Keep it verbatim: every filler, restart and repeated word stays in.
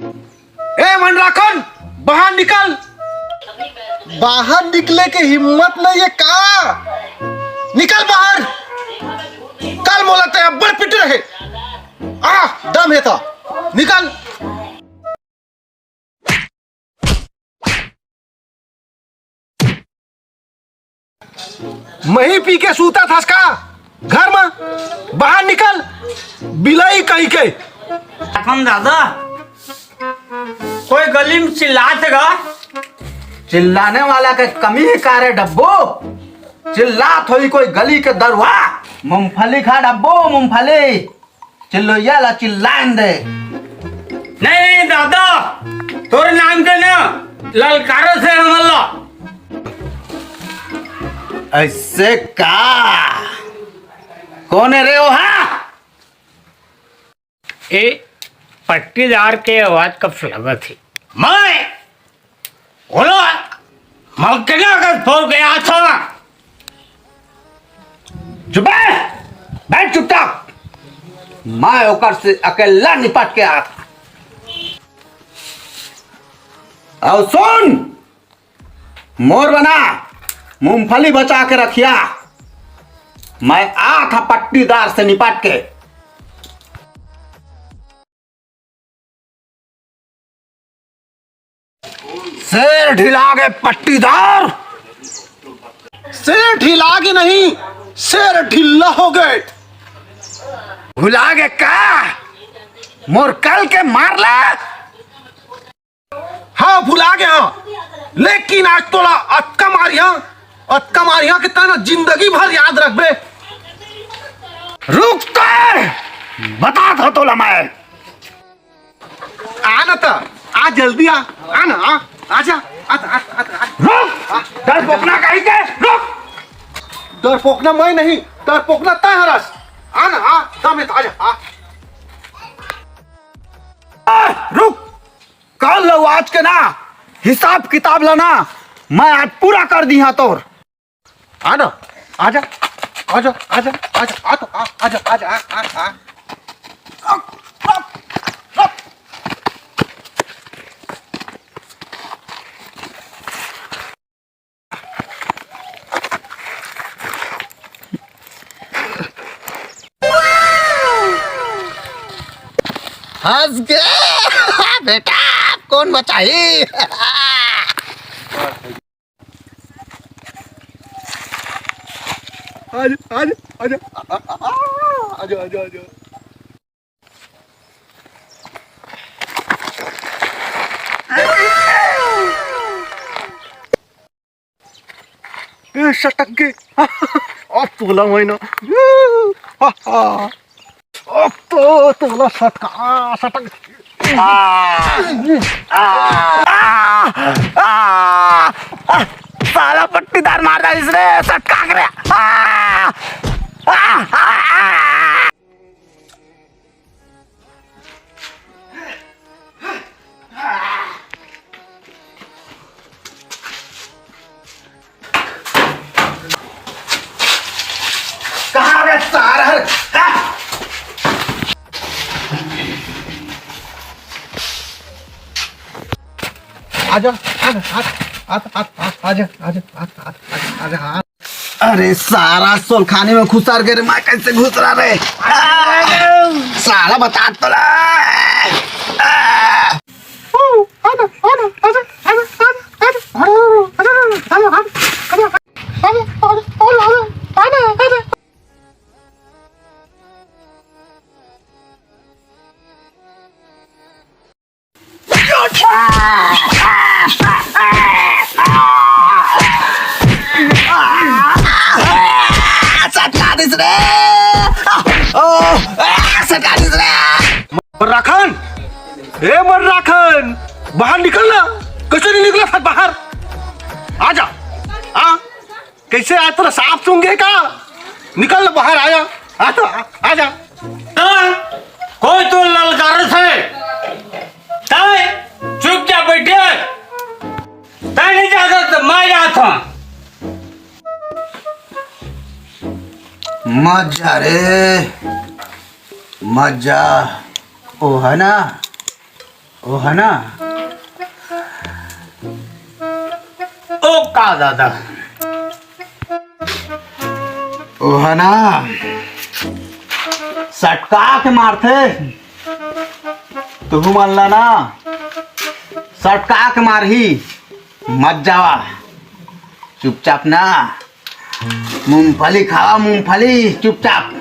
ए मनराखन, बाहर निकल। बाहर निकले के हिम्मत नहीं है का? निकल बाहर। कल मोला ते अब्बड़ पिट रहे। आ, दम है तो निकल। मही पी के सूता थस का घर में? बाहर निकल, बिलाई कहीं के। अपन दादा, कोई गली में चिल्लात गा? चिल्लाने वाला के कमी है का रे डब्बू? चिल्लात होई कोई गली के दरुआ, मूंगफली खा डब्बू, मूंगफली। चिल्लोइया ला चिल्लान दे। नहीं, नहीं, दादा, तोरे नाम के ना ललकारो से हमन ला। ऐसे का? कौन है रे ओहा? ए पट्टीदार के आवाज कब से लगत हे? मैं बोलो, मक्कना का फोड़ के आता। चुप है, बैठ चुपचाप। मैं ओकर से अकेला निपट के आता। और सुन, मोर बना, मूंगफली बचा के रखिया, मैं आता पट्टीदार से निपट के। शेर ढिला गे पट्टीदार। शेर ढिला गे नहीं, शेर ढिल्ला हो गए। भुला गे का? मोर कल के मारला। हाँ, भुला गया, लेकिन आज तोला अतका मारिया, अतका मारिया कि तैं जिंदगी भर याद रखबे। रुक तो, बता दो तोला मैं। आ ना त, आ जल्दी आ, आ ना, आ, आ जा, आ, आ, आ, आ। रुक, डरपोकना कहीं के, रुक। डरपोकना मैं नहीं, डरपोकना तैं हरस। आ ना, आ, दम है त आ जा, आ। आ, रुक, काल लो आज के ना, हिसाब किताब ला ना, मैं आज पूरा कर दिहा तोर। आ ना, आजा, आजा, आजा, आजा, आ तो, आ, आजा, आजा, आ, आ, आ। हंस के बेटा, कौन बचाही? आजा, आजा, आजा, आ, आ, आ, आजा, आजा, आजा। ए, सटक गे। अब तोला मैना। अब तो तोला सटका, सटक। आ, आ, आ, आ, आ, साला पट्टीदार मार डालिस रे, सटका के रे। आ, आ, आ, आ। कहाँ रे सारा हर? हाँ? आजा, आजा, आजा, आजा, आजा, आजा, आजा, आजा, आजा, आजा, हाँ। अरे सारा सोलखानी में घुसर गे रे, मैं कैसे घुसरा रे? आ, साला बता तो ला। आ, आजा, आजा, आजा। सटका दिस रे। ओ, सटका दिस रे। मर्राखन, ए मर्राखन, बाहर निकल ना। कैसे नहीं निकला था बाहर? आजा, आ। कैसे आज तोला सांप सूंघ गे का? निकल ना बाहर, आजा। आ तो, आ, आजा। हाँ, कोई तो ललकार से। तैं चुपचाप बैठे। तैं नहीं जाता तो मैं जाता। मत जा रे, मत जा। ओ है ना, वो है ना, ओ का दादा, वो है ना, सटका के मारथे। तुहू मन ला ना सटका के मारही, मत जावा, चुपचाप ना मूंगफली खावा, मूंगफली चुपचाप।